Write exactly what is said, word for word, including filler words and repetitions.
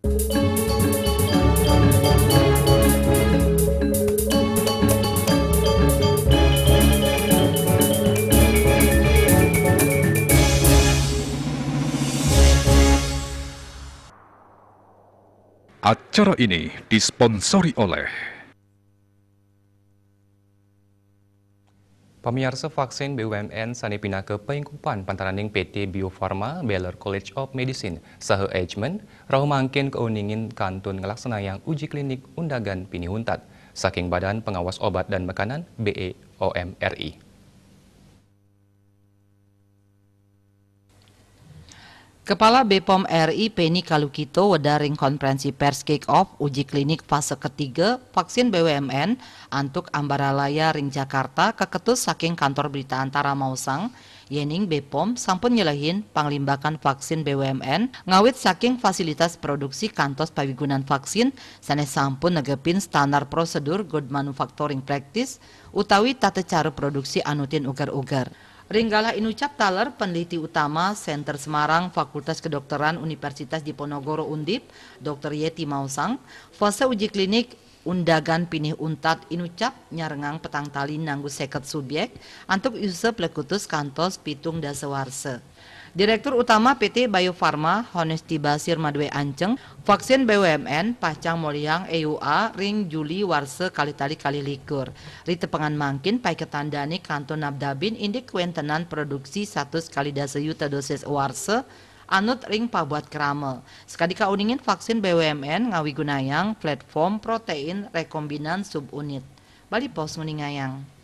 Acara ini disponsori oleh Pamiarsa, vaksin B U M N sané pinaka paingkupan pantaraning P T Bio Farma, Baylor College of Medicine, saha H M N, rauh mangkin kauningin kantun nglaksanayang uji klinik undagan pinih untat saking Badan Pengawas Obat dan Makanan, B E O M, R I. Kepala B POM R I Penny Kalukito wedar ring konferensi pers kick off uji klinik fase ketiga vaksin B W M N antuk Ambaralaya ring Jakarta kaketus saking kantor berita Antara maosang, yening B POM sampun nyelehin panglimbakan vaksin B W M N ngawit saking fasilitas produksi kantos pawigunan vaksin sane sampun negepin standar prosedur good manufacturing practice utawi tata cara produksi anutin uger-uger. Ring galah inucap taler, peneliti utama Center Semarang Fakultas Kedokteran Universitas Diponegoro Undip, Dokter Yeti maosang, fase uji klinik undagan pinih untat inucap nyarengang petang tali nanggu seket subyek antuk yusa plekutus kantos pitung dasa warsa. Direktur Utama P T Bio Farma, Honesti Basir madué anceng, vaksin B W M N pacang molihang E U A ring Juli warsa kalih tali kalih likur. Ritepengan mangkin paiketan dane kantun nabdabin indik kawentenan produksi satus kalih dasa yuta dosis warsa anut ring pabuat krama. Sakadi kauningin vaksin B W M N ngawigunayang platform protein rekombinan subunit. Bali Post nguningayang.